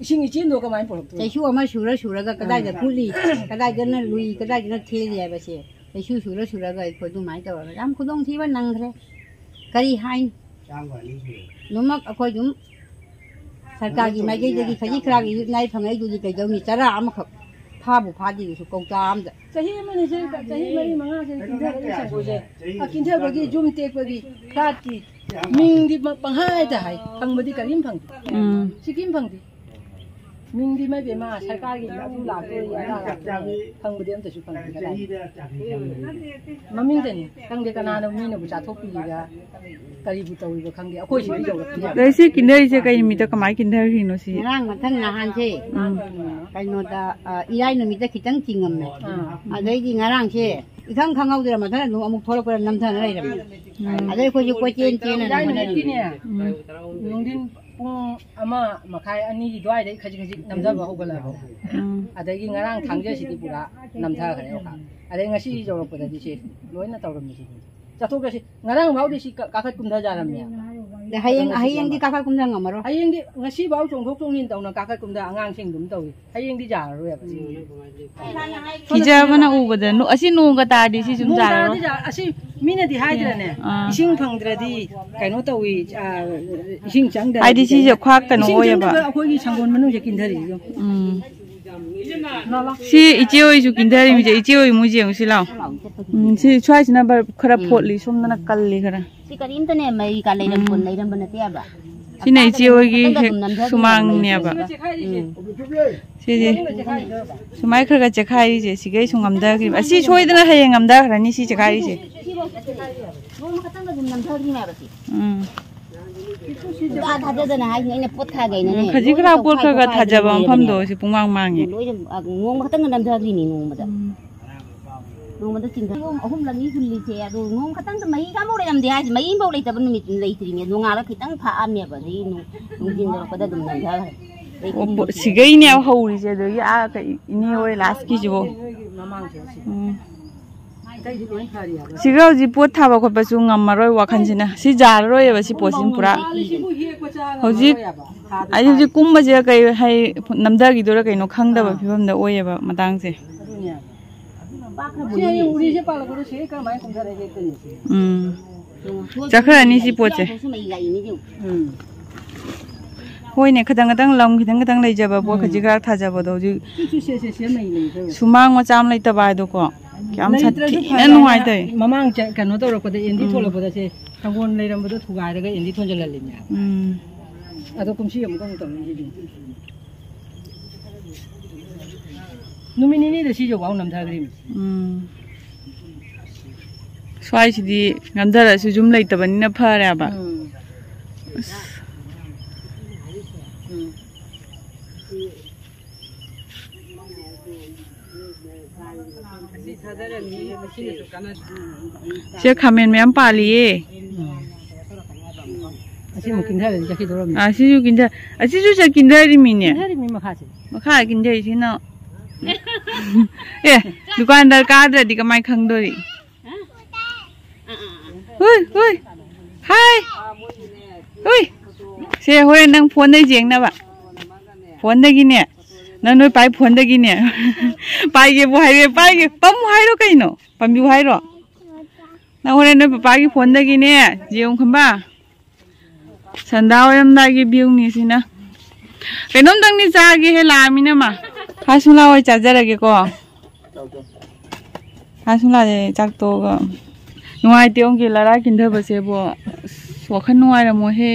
ꯏꯁꯤꯡ ꯏꯆꯦꯟꯗꯣ ꯀꯃꯥꯏꯅ ꯄꯨꯔꯛꯇꯣꯏꯅꯣ? ꯆꯩꯁꯨ ꯑꯃ ꯁꯨꯔ ꯁꯨꯔꯒ ꯀꯗꯥꯏꯗ ꯀꯨꯠꯂꯤ, ꯀꯗꯥꯏꯗꯅ ꯂꯨꯏ, ꯀꯗꯥꯏꯗꯅ ꯊꯦꯜꯂꯤ ꯍꯥꯏꯕꯁꯦ ꯆꯩꯁꯨ ꯁꯨꯔ ꯁꯨꯔꯒ ꯑꯩꯈꯣꯏ ꯑꯗꯨꯃꯥꯏꯅ ꯇꯧꯔꯒ ꯌꯥꯝ ꯈꯨꯗꯣꯡꯊꯤꯕ ꯅꯪꯈ꯭ꯔꯦ꯫ ꯀꯔꯤ ꯍꯥꯏꯅꯤ? ꯑꯗꯨꯃꯛ ꯑꯩꯈꯣꯏ ꯑꯗꯨꯝ ꯁꯔꯀꯥꯔꯒꯤ ꯃꯥꯏꯀꯩꯗꯒꯤ ꯈꯖꯤꯛ ꯈꯔꯥꯛ ꯌꯨꯠ ꯅꯥꯏ ꯐꯪꯉꯛꯏꯗꯨꯗꯤ ꯀꯩꯗꯧꯅꯤ? ꯆꯔꯥ ꯑꯃꯈꯛ ꯐꯥꯕꯨ ꯐꯥꯗꯦ ꯀꯩꯁꯨ ꯀꯧꯇꯥ ꯑꯃꯗ꯫ ꯆꯍꯤ ꯑꯃꯅꯤꯁꯦ, ꯆꯍꯤ ꯃꯔꯤ ꯃꯉꯥꯁꯦ ꯀꯤꯟꯊꯔꯛꯏ ꯁꯪꯒꯣꯏꯁꯦ꯫ ꯑ, ꯀꯤꯟꯊꯕꯒꯤ, ꯌꯨꯝ ꯇꯦꯛꯄꯒꯤ, ꯐ꯭ꯂꯥꯠꯀꯤ ꯃꯤꯡꯗꯤ ꯃ-, ꯄꯪꯍꯥꯏꯗ ꯍꯥꯏ, ꯐꯪꯕꯗꯤ ꯀꯔꯤꯝ ꯐꯪꯗꯦ꯫ ꯎꯝ꯫ ꯁꯤꯀꯤꯝ ꯐꯪꯗꯦ꯫ ꯃꯤꯡꯗꯤ ꯃꯥꯏ ꯕꯦꯝꯃ ꯁꯔꯀꯥꯔꯒꯤ ꯑꯗꯨ ꯂꯥꯛꯇꯣꯔꯤ, ꯑꯗꯥ ꯂꯥꯛꯇꯣꯔꯤ꯫ ꯐꯪꯕꯗꯤ ꯑꯝꯇꯁꯨ ꯐꯪꯗꯦ ꯀꯗꯥꯏꯗꯒꯤ꯫ ꯃꯃꯤꯡꯗꯅꯤ ꯈꯪꯗꯦ ꯀꯅꯥꯅ ꯃꯤꯅꯕꯨ ꯆꯥꯊꯣꯛꯄꯤꯔꯤꯔ ꯀꯔꯤꯕꯨ ꯇꯧꯔꯤꯕ ꯈꯪꯗꯦ꯫ ꯑꯩꯈꯣꯏ ꯁꯤꯗꯤ ꯌꯧꯔꯛꯇꯦ꯫ ꯑꯗꯩ ꯁꯤ ꯀꯤꯟꯊꯔꯤꯁꯦ ꯀꯩ ꯅꯨꯃꯤꯠꯇ ꯀꯃꯥꯏꯅ ꯀꯤꯟꯊꯔꯤꯅꯣ ꯁꯤ? ꯉꯔꯥꯡ ꯃꯊꯪ ꯅꯍꯥꯟꯁꯦ ꯎꯝ꯫ ꯀꯩꯅꯣꯗ, ꯑ, ꯏꯔꯥꯏ ꯅꯨꯃꯤꯠꯇ ꯈꯤꯇꯪ ꯆꯤꯡꯉꯝꯃꯦ꯫ ꯑꯥ꯫ ꯑꯗꯩꯗꯤ ꯉꯔꯥꯡꯁꯦ ꯏꯈꯪ ꯈꯪꯍꯧꯗ꯭ꯔꯦ ꯃꯊꯟ ꯑꯗꯨꯝ ꯑꯃꯨꯛ ꯊꯣꯛꯂꯛꯄꯗ ꯅꯝꯊꯅ ꯂꯩꯔꯝꯃꯦ꯫ ꯎꯝ꯫ ꯑꯗꯩ ꯑꯩꯈꯣꯏꯁꯨ ꯀꯣꯏꯆꯦꯟ ꯆꯦꯟꯅ ꯏꯔꯥꯏ ꯍꯣꯠꯅꯔꯤ꯫ ꯅꯨꯃꯤꯠꯀꯤꯅꯦ꯫ ꯎꯝ꯫ ꯅꯨꯡꯊꯤꯟ ꯄꯨꯡ ꯑꯃ ꯃꯈꯥꯏ, ꯑꯅꯤꯒꯤ ꯑꯗꯨꯋꯥꯏꯗꯩ ꯈꯖꯤꯛ ꯈꯖꯤꯛ ꯅꯝꯊꯕ ꯍꯧꯒꯠꯂꯛꯑꯕꯅꯦ꯫ ꯎꯝ꯫ ꯑꯗꯒꯤ ꯉꯔꯥꯡ ꯊꯥꯡꯖꯁꯤꯗꯤ ꯄꯨꯔꯥ ꯅꯝꯊꯈ꯭ꯔꯦ ꯑꯃꯨꯛ꯫ ꯑꯗꯩ ꯉꯁꯤ ꯌꯧꯔꯛꯄꯗꯗꯤ ꯁꯤ ꯂꯣꯏꯅ ꯇꯧꯔꯝꯃꯤꯁꯤꯗꯤ꯫ ꯆꯠꯊꯣꯛ ꯆꯠꯁꯤ ꯉꯔꯥꯡ ꯐꯥꯎꯗꯤ ꯁꯤ ꯀꯥ-, ꯀꯥꯈꯠ ꯀꯨꯝꯊ ꯌꯥꯔꯝꯃꯦ꯫ ꯑꯗ ꯍꯌꯦꯡ, ꯍꯌꯦꯡꯗꯤ ꯀꯥꯈꯠ ꯀꯨꯝꯊ ꯉꯝꯃꯔꯣꯏ꯫ ꯍꯌꯦꯡꯗꯤ ꯉꯁꯤ ꯐꯥꯎ ꯆꯣꯡꯊꯣꯛ ꯆꯣꯡꯁꯤꯟ ꯇꯧꯅ ꯀꯥꯈꯠ ꯀꯨꯝꯊ ꯑꯉꯥꯡꯁꯤꯡ ꯑꯗꯨꯝ ꯇꯧꯏ꯫ ꯍꯌꯦꯡꯗꯤ ꯌꯥꯔꯔꯣꯏꯕ ꯁꯤ꯫ ꯀꯤꯖꯕꯅ ꯎꯕꯗ, ꯅꯣ-, ꯑꯁꯤ ꯅꯣꯡꯒ ꯇꯥꯔꯗꯤ ꯁꯤ ꯁꯨꯝ ꯅꯣꯡ ꯇꯥꯔꯗꯤ ꯌꯥꯔꯔꯣꯏ꯫ ꯌꯥ-, ꯑꯁꯤ ꯃꯤꯅꯗꯤ ꯍꯥꯏꯗ꯭ꯔꯅꯦ? ꯑꯥ꯫ ꯏꯁꯤꯡ ꯐꯪꯗ꯭ꯔꯗꯤ ꯀꯩꯅꯣ ꯇꯧꯏ, ꯑꯥ, ꯏꯁꯤꯡ ꯆꯪꯗ꯭ꯔꯗꯤ ꯏꯁꯤꯡ ꯆꯪꯗꯕ ꯑꯩꯈꯣꯏꯒꯤ ꯁꯪꯒꯣꯝ ꯃꯅꯨꯡꯁꯦ ꯀꯤꯟꯊꯔꯤꯁꯦ ꯑꯗꯨꯝ꯫ ꯎꯝ꯫ ꯁꯤ ꯏꯆꯦ ꯍꯣꯏꯁꯨ ꯀꯤꯟꯊꯔꯤꯃꯤꯁꯦ, ꯏꯆꯦ ꯍꯣꯏ ꯏꯃꯨꯡꯁꯦ ꯌꯦꯡꯉꯨꯁꯤ ꯂꯥꯎ꯫ ꯎꯝ, ꯁꯤ ꯁ꯭ꯋꯥꯏꯁꯤꯅ ꯕ-, ꯈꯔ ꯎꯝ꯫ ꯐꯣꯠꯂꯤ, ꯁꯣꯝꯗꯅ ꯀꯜꯂꯤ ꯈꯔ꯫ ꯁꯤ ꯀꯔꯤꯝꯇꯅꯦ ꯃꯩ ꯀꯥ ꯂꯩꯔꯝ-, ꯎꯝ꯫ ꯂꯩꯔꯝꯕ ꯅꯠꯇꯦꯕ꯫ ꯁꯤꯅ ꯏꯆꯦ ꯍꯣꯏꯒꯤ ꯍꯦꯛ ꯁꯨꯃꯥꯡꯅꯦꯕ꯫ ꯎꯝ꯫ ꯁꯤꯁꯦ ꯁꯨꯃꯥꯏ ꯈꯔ ꯈꯔ ꯆꯦꯈꯥꯏꯔꯤꯁꯦ, ꯁꯤꯈꯩ ꯁꯨꯝ ꯉꯝꯊꯈꯤꯕ꯫ ꯑꯁꯤ ꯁꯣꯏꯗꯅ ꯍꯌꯦꯡ ꯉꯝꯊꯈ꯭ꯔꯅꯤ, ꯁꯤ ꯆꯦꯈꯥꯏꯔꯤꯁꯦ꯫ ꯅꯣꯡꯃ ꯈꯛꯇꯪꯗ ꯑꯗꯨꯝ ꯅꯝꯊꯈ꯭ꯔꯤꯅꯦꯕ ꯁꯤ꯫ ꯎꯝ꯫ ꯁꯨꯡꯊꯥ ꯊꯥꯖꯗꯅ ꯍꯥꯏꯁꯤꯅꯦ, ꯑꯩꯅ ꯄꯣꯠ ꯊꯥꯒꯦꯅꯅꯦ꯫ ꯎꯝ, ꯈꯖꯤꯛ ꯂꯣꯏꯅ ꯈꯔ ꯄꯣꯠ ꯈꯔ ꯈꯔ ꯇꯧꯈꯥꯏ ꯊꯥꯖꯕ ꯇꯧꯈꯥꯏꯗꯅ ꯃꯐꯝꯗꯣ ꯂꯩꯔꯝꯃꯦꯕ꯫ ꯁꯤ ꯄꯨꯡꯃꯥꯡ ꯃꯥꯡꯉꯦ꯫ ꯂꯣꯏꯅ, ꯑ, ꯅꯣꯡꯃ ꯈꯛꯇꯪꯗ ꯅꯝꯊꯈ꯭ꯔꯤꯅꯦ ꯅꯣꯡꯃꯗ꯫ ꯎꯝ꯫ ꯅꯣꯡꯃꯗ ꯆꯤꯡꯊ-, ꯑꯍꯨꯝꯂꯛꯅꯤ ꯍꯨꯜꯂꯤꯁꯦ, ꯑꯗꯣ ꯅꯣꯡꯃ ꯈꯛꯇꯪꯗ ꯃꯩ ꯑꯃꯐꯥꯎ ꯂꯩꯔꯝꯗꯦ ꯍꯥꯏꯁꯦ, ꯃꯩ ꯑꯃꯐꯥꯎ ꯂꯩꯇꯕ ꯅꯨꯃꯤꯠ ꯂꯩꯇ꯭ꯔꯤꯅꯦ꯫ ꯅꯣꯡꯉꯥꯜꯂ ꯈꯤꯇꯪ ꯐꯥꯛꯑꯝꯃꯦꯕ, ꯑꯗꯩ ꯅꯨꯡ-, ꯅꯨꯡꯊꯤꯟ ꯌꯧꯔꯛꯄꯗ ꯑꯗꯨꯝ ꯅꯝꯊꯈ꯭ꯔꯦ꯫ ꯑꯗꯩ ꯑꯣ, ꯄꯣ-, ꯁꯤꯒꯩꯅꯦꯕ ꯍꯧꯔꯤꯁꯦ, ꯑꯗꯒꯤ ꯑꯥ ꯀꯩ, ꯏꯅꯦ ꯍꯣꯏ ꯂꯥꯁꯀꯤꯁꯤꯕꯣ꯫ ꯎꯝ꯫ ꯁꯤꯒ ꯍꯧꯖꯤꯛ ꯄꯣꯠ ꯊꯥꯕ ꯈꯣꯠꯄꯁꯨ ꯉꯝꯃꯔꯣꯏ ꯋꯥꯈꯜꯁꯤꯅ꯫ ꯁꯤ ꯌꯥꯔꯔꯣꯏꯕ ꯁꯤ ꯄꯣꯠꯁꯤꯅ ꯄꯨꯔꯥ꯫ ꯍꯧꯖꯤꯛ, ꯑꯩ ꯍꯧꯖꯤꯛ ꯀꯨꯝꯕꯁꯦ ꯀꯩ ꯍꯥꯏ, ꯅꯝꯊꯈꯤꯗꯣꯏꯔꯥ ꯀꯩꯅꯣ ꯈꯪꯗꯕ ꯐꯤꯕꯝꯗ ꯑꯣꯏꯌꯦꯕ ꯃꯇꯥꯡꯁꯦ꯫ ꯁꯤ ꯍꯌꯦꯡ ꯎꯔꯤꯁꯦ ꯄꯥꯜꯂꯛꯄꯗ ꯁꯤꯒꯩ ꯀꯔꯝꯍꯥꯏꯅ ꯀꯨꯝꯊꯔꯛꯏꯒꯦ ꯀꯩꯅꯣꯁꯦ? ꯎꯝ꯫ ꯆꯠꯈ꯭ꯔꯅꯤ ꯁꯤ ꯄꯣꯠꯁꯦ꯫ ꯎꯝ꯫ ꯍꯣꯏꯅꯦ, ꯈꯤꯇꯪ ꯈꯤꯇꯪ ꯂꯝ ꯈꯤꯇꯪ ꯈꯤꯇꯪ ꯂꯩꯖꯕ ꯄꯣꯠ ꯎꯝ꯫ ꯈꯖꯤꯛ ꯈꯔ ꯊꯥꯖꯕꯗꯣ ꯍꯧꯖꯤꯛ ꯁꯤ ꯆꯨ ꯁꯦ ꯁꯦ ꯁꯦꯝꯃꯛꯏꯅꯦ ꯏꯇꯩ꯫ ꯁꯨꯃꯥꯡ ꯃꯆꯥ ꯑꯃ ꯂꯩꯇꯕ ꯍꯥꯏꯗꯣꯀꯣ꯫ ꯌꯥꯝ ꯂꯩꯇ꯭ꯔꯁꯨ ꯁꯥꯊꯤꯅ ꯐꯖꯅ ꯅꯨꯡꯉꯥꯏꯇꯦ꯫ ꯃꯃꯥꯡ ꯆ-, ꯀꯩꯅꯣ ꯇꯧꯔꯛꯄꯗ ꯑꯦꯟꯗꯤ ꯎꯝ꯫ ꯊꯣꯛꯂꯛꯄꯗ ꯁꯦ ꯁꯪꯒꯣꯜ ꯂꯩꯔꯝꯕꯗꯣ ꯊꯨꯒꯥꯏꯔꯒ ꯑꯦꯟꯗꯤ ꯊꯣꯟꯖꯜꯍꯜꯂꯤꯅꯦ꯫ ꯎꯝ꯫ ꯑꯗꯣ ꯀꯨꯝꯁꯤ ꯑꯃꯨꯛꯀ ꯑꯃꯨꯛ ꯇꯧꯅꯤꯁꯤꯗꯤ꯫ ꯅꯨꯃꯤꯠ ꯅꯤꯅꯤꯗ ꯁꯤ ꯌꯧꯐꯥꯎ ꯅꯝꯊꯈ꯭ꯔꯤꯃꯤ꯫ ꯎꯝ꯫ ꯁ꯭ꯋꯥꯏꯁꯤꯗꯤ ꯉꯝꯊꯔꯁꯨ ꯌꯨꯝ ꯂꯩꯇꯕꯅꯤꯅ ꯐꯔꯦꯕ꯫ ꯎꯝ꯫ ꯑꯁ꯫ ꯎꯝ꯫ ꯁꯤ ꯊꯥꯗꯔꯝꯃꯤ, ꯃꯁꯤꯅꯁꯨ ꯀꯥꯟꯅꯗꯦ꯫ ꯁꯤꯗ ꯈꯥꯃꯦꯟ ꯃꯌꯥꯝ ꯄꯥꯜꯂꯤꯌꯦ꯫ ꯎꯝ꯫ ꯑꯁꯤꯃꯨꯛ ꯀꯤꯟꯊꯔꯗꯤ ꯆꯠꯈꯤꯗꯧꯔꯕꯅꯤ꯫ ꯑꯁꯤꯁꯨ ꯀꯤꯟꯊ-, ꯑꯁꯤꯁꯨ ꯆꯠ ꯀꯤꯟꯊꯔꯤꯃꯤꯅꯦ꯫ ꯀꯤꯟꯊꯔꯤꯃꯤ ꯃꯈꯥꯁꯦ꯫ ꯃꯈꯥ ꯀꯤꯟꯊꯔꯤꯁꯤꯅ꯫ ꯑꯦ, ꯗꯨꯀꯥꯟꯗ ꯀꯥꯗ꯭ꯔꯗꯤ ꯀꯃꯥꯏ ꯈꯪꯗꯣꯔꯤ? ꯍꯨꯏ, ꯍꯨꯏ꯫ ꯍꯥꯏ꯫ ꯍꯨꯏ꯫ ꯁꯦ ꯍꯣꯔꯦꯟ ꯅꯪ ꯐꯣꯟꯗꯩ ꯌꯦꯡꯅꯕ꯫ ꯐꯣꯟꯗꯒꯤꯅꯦ꯫ ꯅꯪ ꯅꯣꯏ ꯄꯥꯏ ꯐꯣꯟꯗꯒꯤꯅꯦ꯫ ꯄꯥꯏꯒꯦꯕꯨ ꯍꯥꯏꯔꯦ, ꯄꯥꯏꯒꯦ꯫ ꯄꯝꯃꯨ ꯍꯥꯏꯔꯣ ꯀꯩꯅꯣ? ꯄꯝꯕꯤꯌꯨ ꯍꯥꯏꯔꯣ? ꯅꯪ ꯍꯣꯔꯦꯟ ꯅꯣꯏ ꯄꯄꯥꯒꯤ ꯐꯣꯟꯗꯒꯤꯅꯦ, ꯌꯦꯡꯉꯨ ꯈꯝꯕ꯫ ꯁꯟꯗꯥ ꯑꯣꯏꯔꯝꯗꯥꯏꯒꯤ ꯚ꯭ꯌꯨꯅꯤ ꯁꯤꯅ꯫ ꯀꯩꯅꯣꯝꯇꯪꯗꯤ ꯆꯥꯒꯦ ꯍꯦ ꯂꯥꯛꯑꯃꯤꯅ ꯃꯥ꯫ ꯍꯥꯁꯨꯂꯥ ꯍꯣꯏ ꯆꯥꯖꯔꯒꯦꯀꯣ꯫ ꯍꯥꯁꯨꯂꯥꯁꯦ ꯆꯥꯛ ꯇꯣꯛꯑꯒ ꯅꯨꯡꯉꯥꯏꯇꯦ ꯑꯃꯨꯛꯀꯤ ꯂꯔꯥ ꯀꯤꯟꯊꯕꯁꯦꯕꯣ꯫ ꯑꯁ, ꯋꯥꯈꯜ ꯅꯨꯡꯉꯥꯏꯔꯝꯃꯣꯏꯍꯦ꯫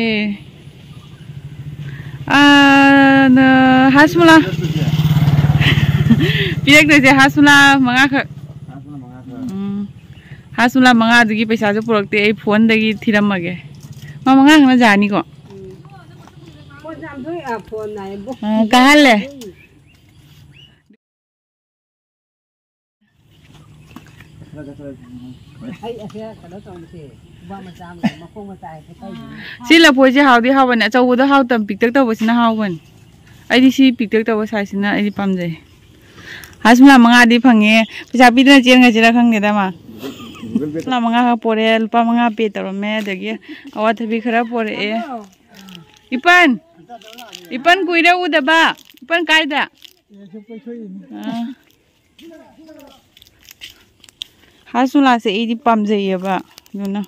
ꯑꯥ, ꯅ-, ꯍꯥꯁꯨꯂꯥ꯫ ꯄꯤꯔꯛꯇꯣꯏꯁꯦ ꯍꯥꯁꯨꯂꯥ ꯃꯉꯥꯈꯛ꯫ ꯎꯝ꯫ ꯍꯥꯁꯨꯂꯥ ꯃꯉꯥꯗꯨꯒꯤ ꯄꯩꯁꯥꯁꯨ ꯄꯨꯔꯛꯇꯦ, ꯑꯩ ꯐꯣꯟꯗꯒꯤ ꯊꯤꯔꯝꯃꯒꯦ꯫ ꯃꯥ ꯃꯉꯥ ꯈꯛꯅ ꯌꯥꯅꯤꯀꯣ? ꯎꯝ꯫ ꯐꯣꯟ ꯌꯥꯝ ꯊꯣꯛꯑꯦ, ꯑ, ꯐꯣꯟ ꯍꯥꯏꯌꯦ꯫ ꯑ, ꯀꯥꯍꯜꯂꯦ꯫ ꯑꯩ ꯑꯁꯦ ꯀꯩꯅꯣ ꯇꯧꯕꯁꯦ, ꯈꯨꯕꯥꯛ ꯃꯆꯥ ꯑꯃꯒ ꯃꯈꯣꯡ ꯃꯆꯥ ꯍꯥꯏꯁꯦ ꯀꯩꯒꯤꯅꯣ? ꯁꯤ ꯂꯐꯣꯏꯁꯦ ꯍꯥꯎꯗꯤ ꯍꯥꯎꯕꯅꯦ, ꯑꯆꯧꯕꯗꯣ ꯍꯥꯎꯇꯕ, ꯄꯤꯛꯇꯛ ꯇꯧꯕꯁꯤꯅ ꯍꯥꯎꯕꯅꯦ꯫ ꯑꯩꯗꯤ ꯁꯤ ꯄꯤꯛꯇꯛ ꯇꯧꯕ size ꯁꯤꯅ ꯑꯩꯗꯤ ꯄꯥꯝꯖꯩ꯫ ꯍꯥꯁꯃꯨꯂꯥ ꯃꯉꯥꯗꯤ ꯐꯪꯉꯦ꯫ ꯄꯩꯁꯥ ꯄꯤꯗꯅ ꯆꯦꯟꯈ꯭ꯔꯁꯤꯔꯥ ꯈꯪꯗꯦꯗ ꯃꯥ꯫ ꯂꯨꯄꯥ ꯃꯉꯥ ꯈꯛ ꯄꯣꯔꯛꯑꯦ, ꯂꯨꯄꯥ ꯃꯉꯥ pay ꯇꯧꯔꯝꯃꯦ, ꯑꯗꯒꯤ ꯑꯋꯥꯊꯕꯤ ꯈꯔ ꯄꯣꯔꯛꯑꯦ꯫ ꯏꯄꯟ! ꯏꯄꯟ ꯀꯨꯏꯔꯦ ꯎꯗꯕ꯫ ꯏꯄꯟ ꯀꯥꯏꯗ? ꯑꯥ꯫ ꯍꯥꯁꯃꯨꯂꯥꯁꯦ ꯑꯩꯗꯤ ꯄꯥꯝꯖꯩꯌꯦꯕ꯫ ꯑꯗꯨꯅ